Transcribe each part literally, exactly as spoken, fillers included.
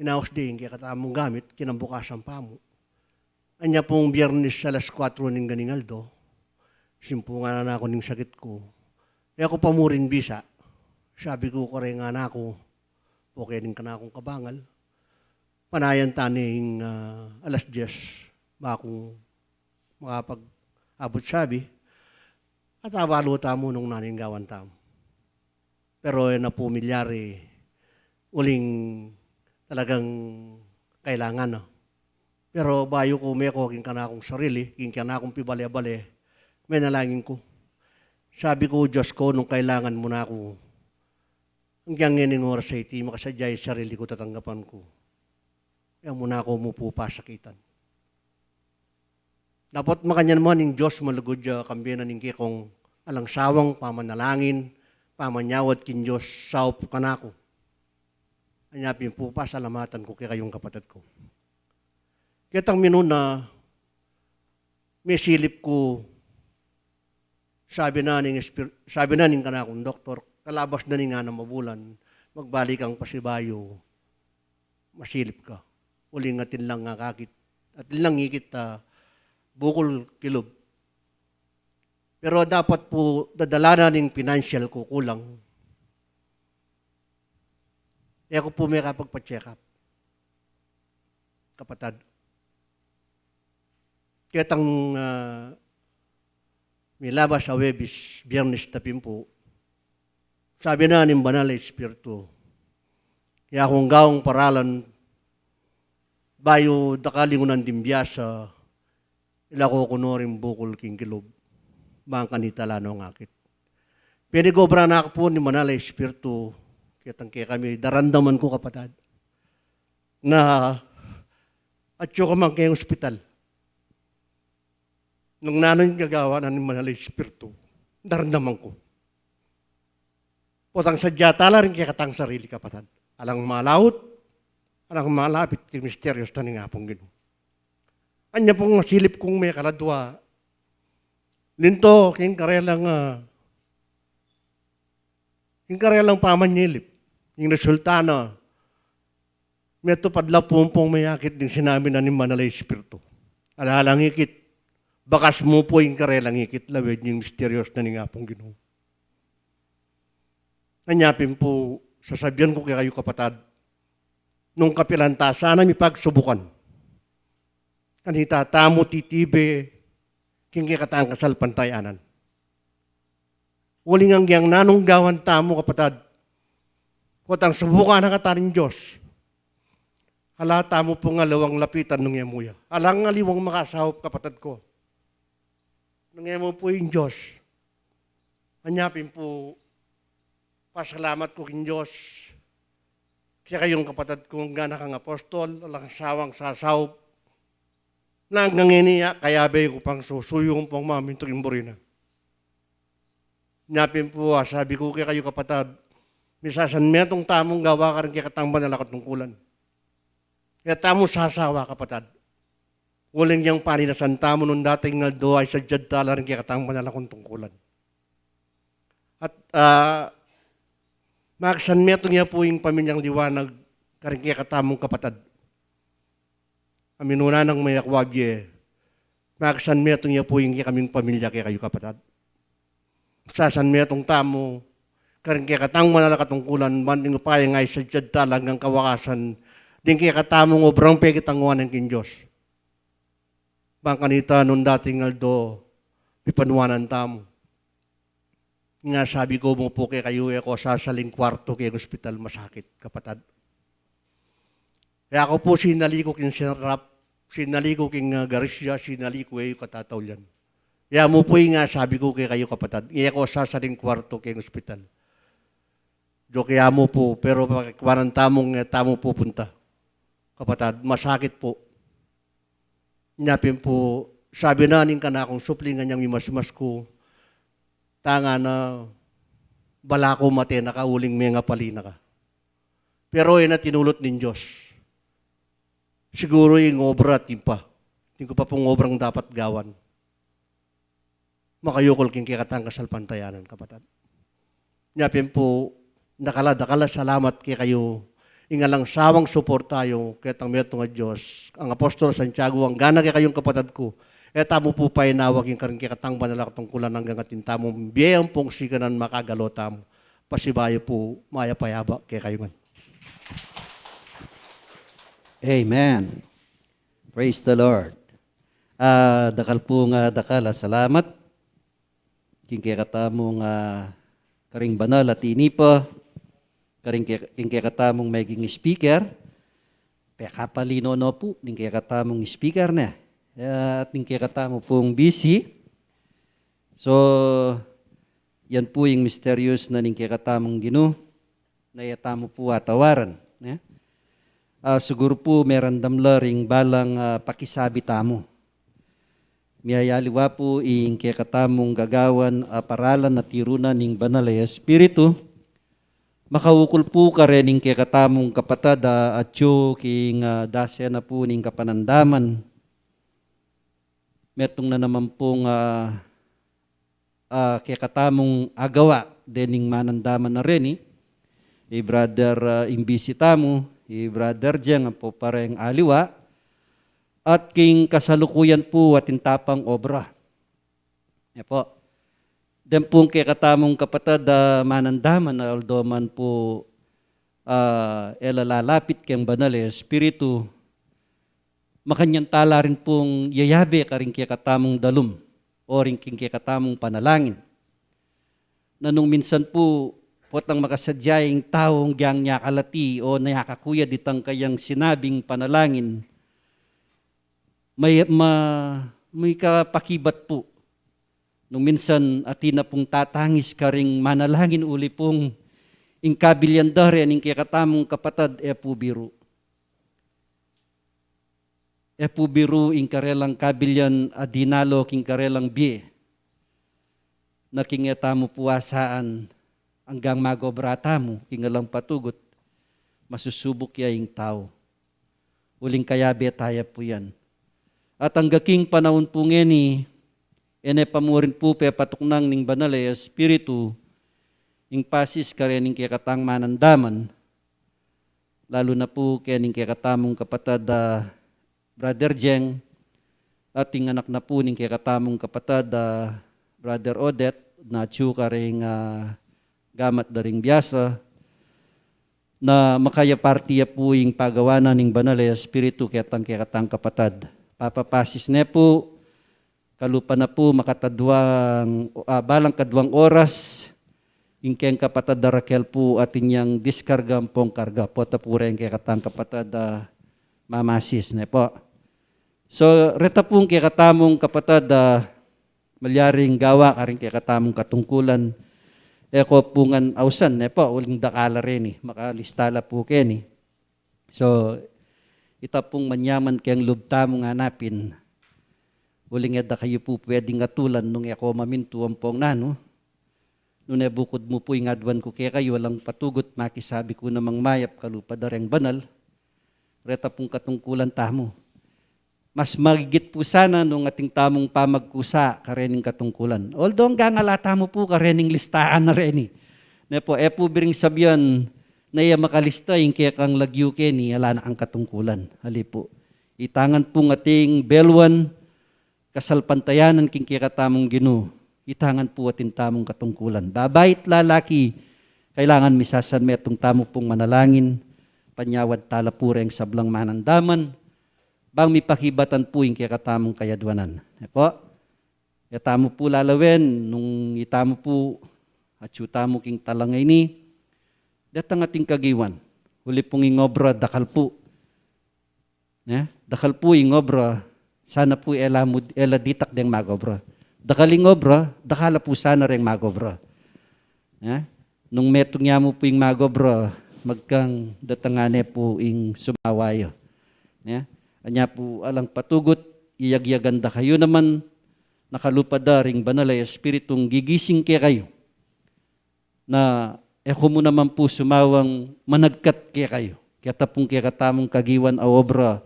Inaus de ing kekatamung gamit, kinabukasan pa mu. Anya pung Biyernes alas kuatro ning ganing aldo, simpu ngana na ku ning sakit ku. E ku pa mu rin bisa. Sabi ku, kare ngana ku, poke ning kanakung kabangal. Panayan ta ne ing, ah, alas diyes, ba kung makapag-abut sabi. At abalu tamu nung nanu ing gawan tamu. Pero e na pu milyari uling talagang kailangan na. Pero bayu ku meko king kanakung sarili, king kanakung pibale-bale, menalangin ku. Sabi ku, Diyos ku, nung kailangan mu na ku, anggang ngening oras a iti, makasadya ing sarili ku, tatanggapan ku. E mu na ku mu pu pasakitan. Dapot makanyan man ing Diyos malugud ya, kambe na ning kekong alang sawang pamanalangin, pamanyawad king Diyos, saup kanaku. Anya pin pu, pasalamatan ku kekayung kapatad ku. Ketang minuna, mesilip ku, sabi na ning espir-, sabi na ning kanakung doktor, kalabas na ning anam a bulan, magbalik kang pasibayu, masilip ka. Uling atin lang akakit, atin lang ikit, ah, bukul kilub. Pero dapat pu, dadala na ning financial ku kulang. E ku pu mekapagpa-check up, kapatad. Ketang, ah, milabas a Huwebes, Biyernes na pin pu, sabi na ning Banal a Espiritu, ya kung gaung paralan, bayu da ka lingunan ding biasa, ilako ku no ring bukul king kilub, bang kanita la no ngakit. Penigobra na ku pu ning Banal a Espiritu, ketang kekami, daramdaman ku, kapatad, na atyu ka man keng ospital. Nung nanu ing gagawan na ning Banal a Espiritu, daramdaman ku. Potang sadya ta la ring kekatang sarili, kapatad. Alang malaut, alang malapit king misteryos na ning Apung Ginu. Anya pung masilip kung mekaladwa, linto king karelang, ah, king karelang pamanyilip, ing resulta na, metupad la pu pung meyakit ding sinabi na ning Banal a Espiritu. Ala lang ikit, bakas mu pu ing karelang ikit, lawen ing misteryos na ning Apung Ginu. Anya pin pu, sasabian ku kekayu, kapatad, nung kapilan ta sana mipagsubukan, kanita tamu titibe king kekatang kasalpantayanan. Uling anggang nanung gawan tamu, kapatad, potang subukan na kata ning Dios, ala tamu pung aliwang lapitan nung e mu ya. Alang aliwang makasaup, kapatad ku, nung e mu pu ing Dios. Anya pin pu, pasalamat ku king Dios, kekayung kapatad kung ngana kang apostol, alang sawang sasaup, nang ngeni ya, kayabe ku pang susuyu pung mamintu king buri na. Nya pin pu, ah, sabi ku kekayu, kapatad, misasanmetung tamung gawa karing kekatang banal a katungkulan. E tamu sasawa, kapatad. Uling yang paninasan tamu nung dating aldo ay sadyad ta la ring kekatang banal a katungkulan. At, ah, makasanmetung ya pu ing pamilyang liwanag karing kekatamung kapatad. Aminuna nang mayakwa bie, makasanmetung ya pu ing kekaming pamilya kekayu, kapatad. Sasanmetung tamu karing kekatang banal a katungkulan, ban ing upaya ngan ay sadyad ta la anggang kawakasan ding kekatamung obrang pekitanguan king Dios. Bang kanita nung dating aldo, pipanuanan tamu. Nga sabi ku mu pu kekayu, e ku sasaling kwartu keng ospital masakit, kapatad. E ku pu sinaliku king sarap, sinaliku king, ah, garisya, sinaliku e yu katataulian. Ya mu pu ing sabi ku kekayu, kapatad, e ku sasaling kwartu keng ospital. Joke ya mu pu, pero pakikwanan tamu, e tamu pupunta, kapatad, masakit pu. Nya pin pu, sabi na ning kanakung supling anyang mimasmas ku, tangana, bala ku mate na ka uling mengapali na ka. Pero e na tinulut ning Dios. Siguru ing obra atin pa. Atin ku pa pung obrang dapat gawan makayukul king kekatang kasalpantayanan, kapatad. Nya pin pu, dakal a, dakal a salamat kekayu. ing alang sawang suporta yu ketang metung a Dios. Ang Apostol Santiago, anggana kekayung kapatad ku, e tamu pu painawa king karing kekatang banal a katungkulan anggang atin tamung bie ampong sikanan makagalo tamu. Pasibayu pu, mayap a yabak kekayu ngan. Amen. Praise the Lord. Ah, dakal pu nga dakal a salamat king kekatamung, ah, karing banal a tinipa, karing ke-, king kekatamung meging speaker, pekapalino no pu ning kekatamung speaker ne, eh, at ning kekatamu pung busy. So, yan pu ing misterious na ning kekatamung Ginu, na e tamu pu atawaran, ne? Ah, siguru pu merandam la ring balang, ah, pakisabi tamu. Miyayaliwa pu ing kekatamung gagawan a paralan a tiru na ning Banal a Espiritu, makaukul pu karening kekatamung kapatad a atyu king, ah, dase na pu ning kapanandaman. Metung na naman pung, ah, ah, kekatamung agawa dening manandaman a reni, i Brother, ah, ing busy tamu, i Brother Jeng, ampo pa reng aliwa, at king kasalukuyan pu atin ta pang obra. E pu, den pung kekatamung kapatad a manandaman, although man pu, ah, e la lalapit keng Banal a Espiritu, makanyan ta la rin pung yayabe karing kekatamung dalum, o ring king kekatamung panalangin. Na nung minsan pu, potang makasadya ing taung gyang nyakalati o nyakakuyad itang kayang sinabing panalangin, may, ma-, may kapakibat pu. Nung minsan atin na pung tatangis karing manalangin uli pung ing kabilian da rening kekatamung kapatad e pu biru. E pu biru ing karelang kabilian a dinalo king karelang bie. Na king e tamu pu asaan, anggang magobra tamu king alang patugut, masusubuk ya ing tau. Uling kayabe ta ya pu yan. At angga king panaun pu ngeni, e ne pa mu rin pu pepatuknang ning Banal a Espiritu ing pasis karening kekatang manandaman, lalu na pu kening kekatamung kapatad a Brother Jeng, at ing anak na pu ning kekatamung kapatad a Brother Odette, na atyu karing, ah, gamat da ring biasa, na makayaparti ya pu ing pagawa na ning Banal a Espiritu ketang kekatang kapatad. Papapasis ne pu, kalupa na pu makataduang, ah, balang kaduang oras, ing keng kapatad a Raquel pu atin yang diskarga ampong karga, pota pu reng kekatang kapatad a mamasis ne pu. So, reta pung kekatamung kapatad a malyaring gawa karing kekatamung katungkulan, e ko pu ngan ausan ne pu, uling dakal la reni, makalista la pu keni. So, ita pung manyaman keng lub tamung anapin, uling e da kayu pu pwedeng atulan nung e ko mamintu ampong nanu. Nune bukud mu pu ing aduan ku kekayu, alang patugut makisabi ku namang mayap kalupa da reng banal, reta pung katungkulan tamu. Mas magigit pu sana nung atin tamung pamagkusa karening katungkulan. Although anggang ala tamu pu karening listaan na reni. Ne pu, e pu biring sabian na iya makalista ing kekang lagyu keni, ala na kang katungkulan. Ali pu. Ita ngan pung ating beluan, kasalpantayanan king kekatamung Ginu, ita ngan pu atin tamung katungkulan. Babai at lalaki, kailangan misasan metung tamu pung manalangin, panyawad ta la pu reng sablang manandaman, bang mipakibatan pu ing kekatamung kayaduanan. E pu, e tamu pu lalawen, nung ita mu pu, atyu tamu king talanga ini, detang ating kagiwan, uli pung ing obra, dakal pu. Ne? Dakal pu ing obra, sana pu e la mu, e la ditak deng magobra. Dakal ing obra, dakal la pu sana reng magobra. Ne? Nung metung ya mu pu ing magobra, magkang datang ne pu ing sumawa ya. Ne? Anya pu alang patugut, iyagyagan da kayu naman, na kalupa da ring Banal a Espiritung gigising kekayu. Na e ku mu naman pu sumawang managkat kekayu. Keta pung kekatamung kagiwan a obra,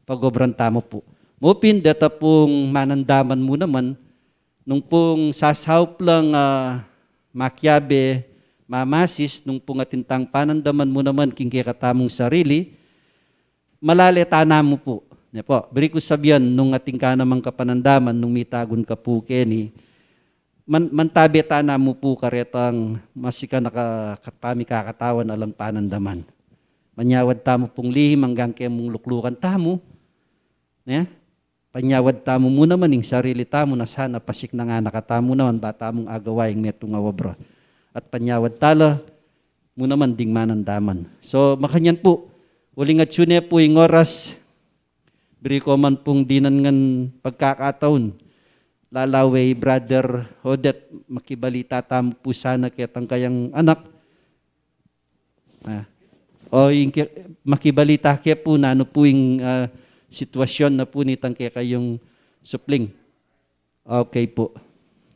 pagobran tamu pu. Mu pin deta pung manandaman mu naman, nung pung sasaup lang, ah, makiabe, mamasis nung pung atin tang panandaman mu naman king kekatamung sarili, malale tana mu pu. Ne pu, buri ku sabian nung atin ka namang kapanandaman, nung mitagun ka pu keni, man-, mantabe tana mu pu karetang masikan a ka-, kapamikakatawan alang panandaman. Manyawad tamu pung lihim anggang kemung luklukan tamu, ne? Panyawad tamu mu naman ing sarili tamu na sana pasiknangan na katamu naman ba tamung agawa ing metung a obra. At panyawad tala mu naman ding manandaman. So, makanyan pu, uling atyu ne pu ing oras, buri ko man pung dinan ngan pagkakataun. Lalawe i Brother Odette, makibalita tamu pu sana ketang kayang anak. Ah. O, ing ke-, makibalita ke pu, nanu pu ing, ah, sitwasyon na pu nitang kekayung supling. Okay pu.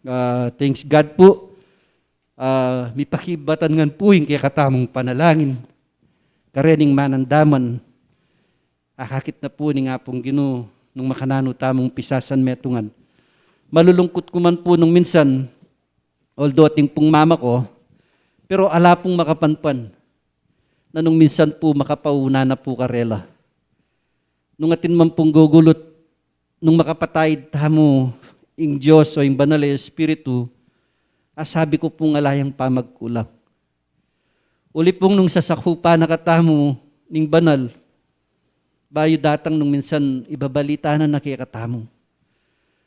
Ah, thanks God pu. Ah, mipakibatan ngan pu ing kekatamung panalangin. Karening manandaman. Akakit na pu ning Apung Ginu nung makananu tamung pisasanmetungan. Malulungkut ku man pu nung minsan, although atin pung mama ko, pero ala pung makapanpan na nung minsan pu makapauna na pu karela. Nung atin man pung gugulut, nung makapataid tamu ing Dios o ing Banal a Espiritu, asabi ku pung ala yang pamagkulang. Uli pung nung sasakupan na katamu ning banal, bayu datang nung minsan ibabalita na na kekatamu.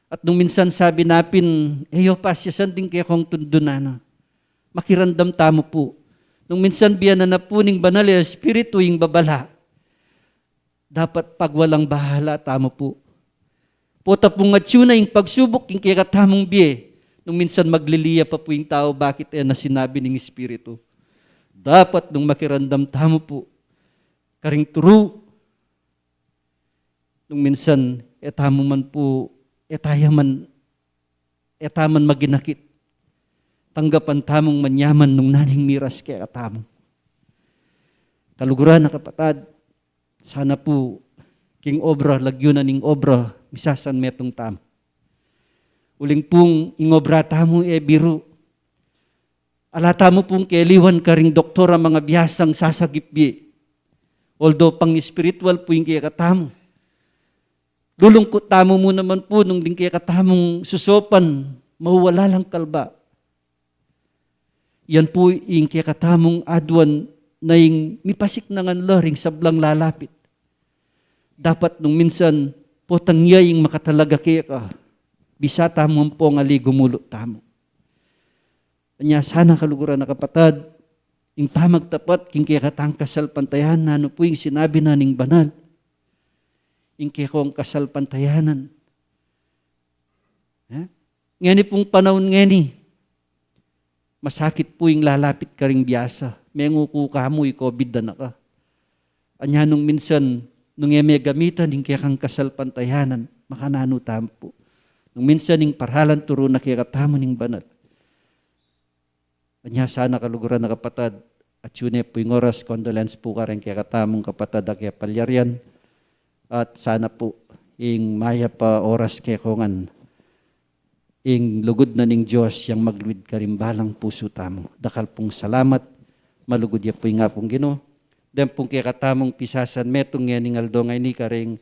At nung minsan sabi na pin, "E yu pasyasan ding kekong tundunan na." Makiramdam tamu pu. Nung minsan bianan na pu ning Banal a Espiritu ing babala, dapat pagwalang bahala tamu pu. Pota pung atyu na ing pagsubuk king kekatamung bie, nung minsan maglilia pa pu ing tau, bakit e na sinabi ning Espiritu? Dapat nung makiramdam tamu pu karing turu, nung minsan e tamu man pu, e taya man, e ta man maginakit, tanggapan tamung manyaman nung naning miras kekatamu. Kaluguran a kapatad, sana pu king obra, lagyu na ning obra, misasanmetung tamu. Uling pung ing obra tamu e biru. Ala tamu pung keliwan karing doktor a mangabiasang sasagip bie. Although pang-espiritual pu ing kekatamu, lulungkut tamu mu naman pu nung ding kekatamung susupan mawala lang kalba. Yan pu ing kekatamung aduan na ing mipasiknangan la ring sablang lalapit. Dapat nung minsan, potang ya ing makatalaga keka, bisa tamu ampong ali gumulut tamu. Anya sana, kaluguran a kapatad, ing pamagtapat king kekatang kasalpantayanan, nanu pu ing sinabi na ning banal, ing kekong kasalpantayanan. Eh? Ngeni pung panaun ngeni, masakit pu ing lalapit karing biasa. Menguku ka mu, i-COVID na ka. Anya nung minsan, nung e me gamitan ing kekang kasalpantayanan, makananu tamu pu? Nung minsan ing paralan turu na kekatamu ning banal. Anya sana, kaluguran a kapatad, atyu ne pu ing oras, condolence pu kareng kekatamung kapatad a kepalyarian, at sana pu ing mayap a oras kekongan, ing lugud na ning Dios yang magluid karing balang pusu tamu. Dakal pung salamat, malugud ya pu ing Apung Ginu. Deng pung kekatamung pisasanmetung ngening aldo ngeni kareng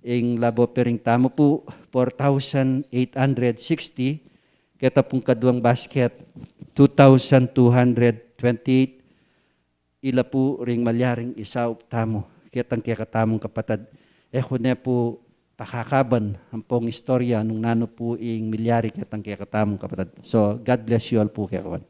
ing love offering tamu pu, four thousand eight hundred sixty, keta pung kaduang basket, two thousand two hundred twenty-eight, ila pu ring malyaring isaup tamu, ketang kekatamung kapatad. E ku ne pu pakakaban ampong istorya nung nanu pu ing milyari ketang kekatamung kapatad. So, God bless you all pu kekawan.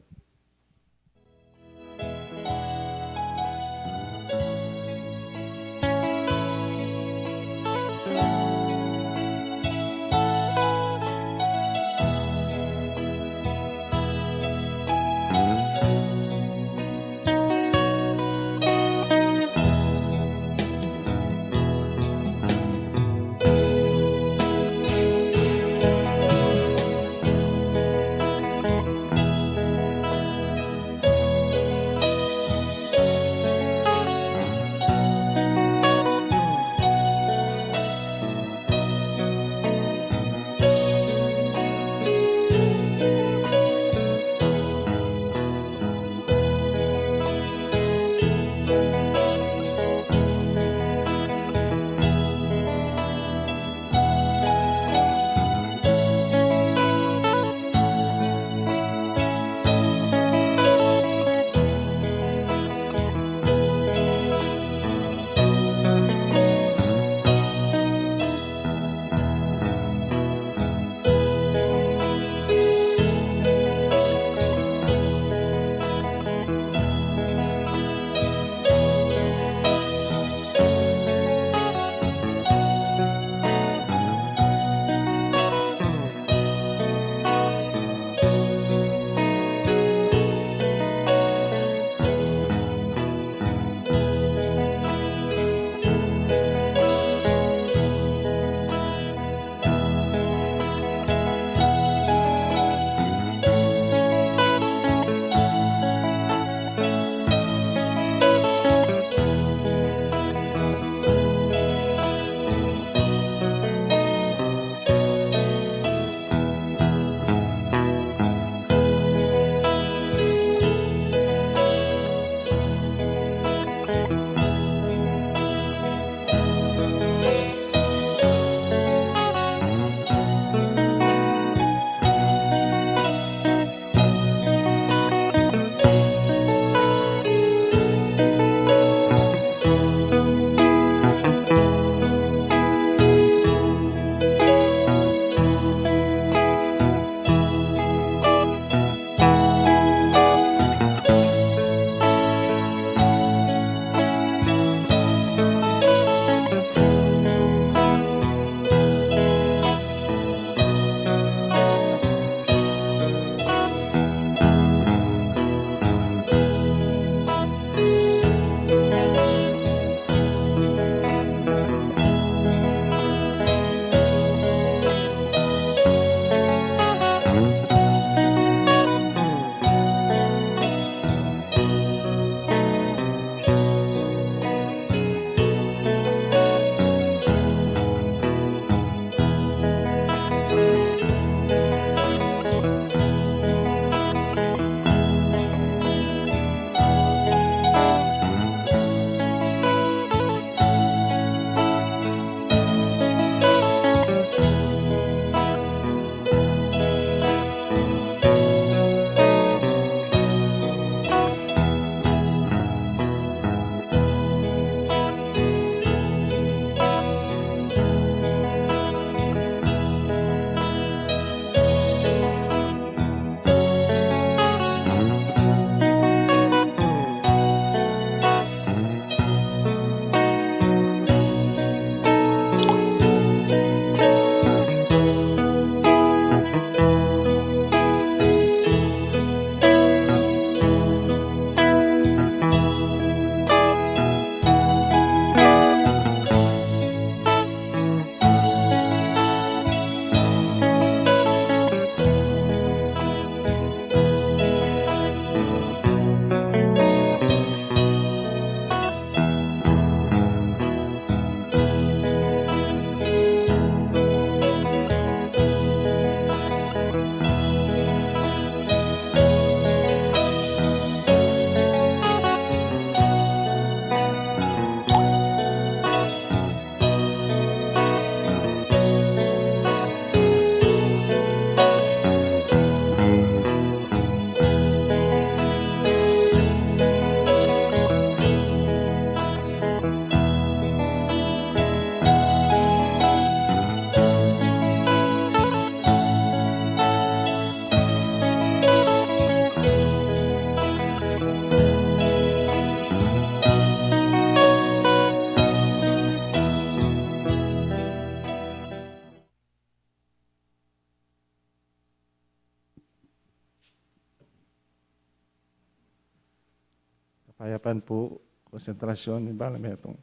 Kayapan pu, konsentrasyon ning balang metung.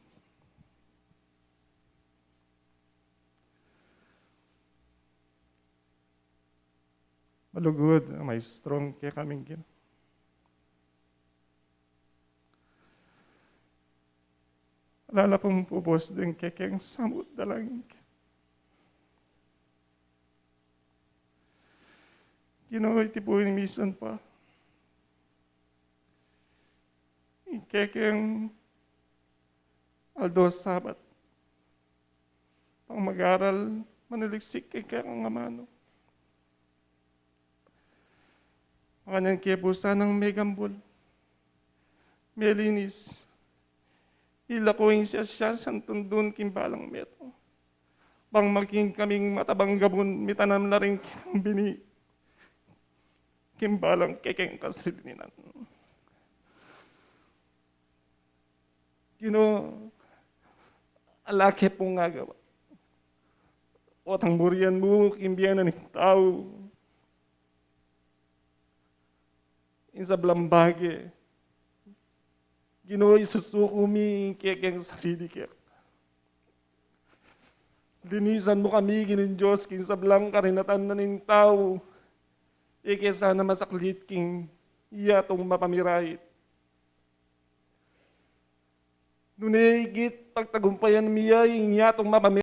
Malugud, maestro ing kekaming Ginu. Ala la pung pupus deng kekeng samut dalangin ke. Ginu, iti pu ing misan pa ing kekeng aldo Sabat, pang mag-aral manaliksik king kekang amanu. Makanyan ke pu sanang megambul, melinis, ilaku ing sasya santundun king balang metung, bang maging kaming matabang gabun, mitanam la ring kekang bini king balang kekeng kasilinan. Ginu, ala ke pung agawa, otang burian mu king bie na ning tau ing sablang bage. Ginu, isusuku mi ing kekeng sarili ke. Linisan mu kami, Ginung Dios, king sablang karinatan na ning tau, e ke sana masaklit king yatung mapamirait. Nune ikit pagtagumpayan mi ya ing yatung mapamirait.